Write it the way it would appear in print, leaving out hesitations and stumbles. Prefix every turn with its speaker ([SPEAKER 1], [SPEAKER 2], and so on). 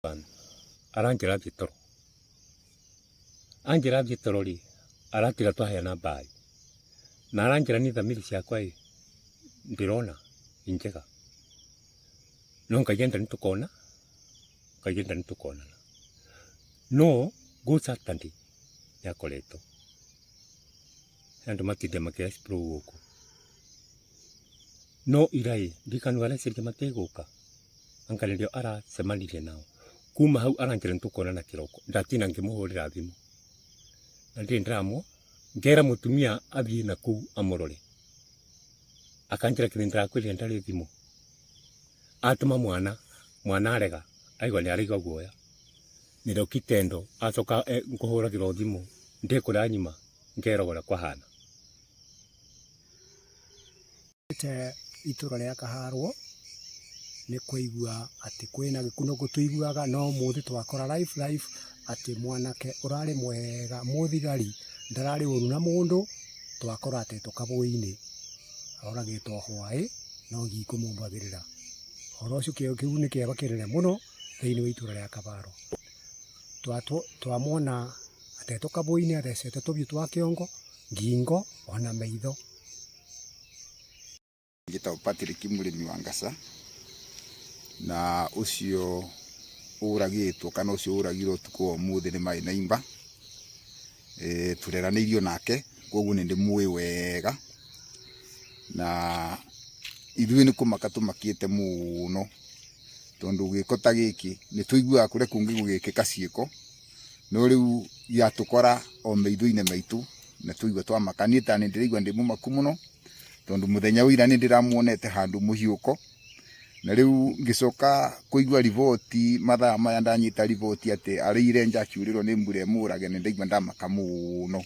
[SPEAKER 1] 1 aranjĩra thiĩ toro. Anjĩra thiĩ toro rĩ, aratiga twaheana mbaĩ. Na aranjĩra niĩ thamiri ciakwa ĩ, ndĩrona i njega. No Ngai enda nĩtũkona, Ngai enda nĩtũkonana. No good Saturday nĩakoretwo. He andũ matinda makĩ explore gũkũ. No ira ĩ, ndirikanu areciria matigũka. Anga nĩrĩo aracemanirie nao. Kuma hau aranjĩra nĩtũkuonana kĩroko. Ndatinda ngĩmũhũrĩra thimũ. Na ndirĩ ndĩramwo, ngera mũtumia athiĩ nakũu amũrore. Akanjĩra kĩrĩa ndĩrakwĩrire ndarĩ thimũ. Atũma mwana, mwana arega, aigua nĩaraigua guoya. Nĩrĩo kitendo acoka kũhũragĩrwo thimũ ndĩ kũrĩa nyuma ngeragwo ũrĩa kwahana.
[SPEAKER 2] Te itũra rĩa Kaharwo nĩ kũigua atĩ kwĩna gĩkuũ no tũiguaga no ũmũthĩ twakora live live atĩ mwanake ũrarĩ mwega mũthigari ndararĩ ũru na mũndũ twakora atetwo kabũĩ-inĩ oragĩtwo hwaĩ no ngi kũmũmbagĩrĩra. Ũhoro ũcio kĩu nĩ kĩeha kĩnene mũno thĩinĩ wa itũra rĩa Kabarũ. Twamwona atetwo kabũĩ-inĩ athecetwo tũbiũ twa kĩongo, ngingo ona maitho.
[SPEAKER 3] Njĩtagwo Patrick mũrĩmi wa Ngasa, na ũcio ũragĩtwo kana ũcio ũragirwo ũtukũ wa ũmũthĩ nĩ Maina Imba. Tũreranĩirio nake koguo nĩ ndĩmũĩ wega, na ithuĩ nĩ kũmaka tũmakĩte mũno, tondũ gĩko ta gĩkĩ nĩ tũiguaga kũrĩa kũngĩ gũgĩkĩka ciĩko, no rĩu gĩatũkora o maitho-inĩ maitũ na twaigua twamaka. Niĩ ta niĩ ndĩraigua ndĩ mũmaku mũno, tondũ mũthenya wa ira nĩ ndĩramuonete handũ mũhiũko, na rĩu ngĩcoka kũigua riboti mathaa maya ndanyita riboti atĩ arĩire nja akiurĩrwo nĩ mbura ĩmũrage nĩ ndaigua ndamaka mũno.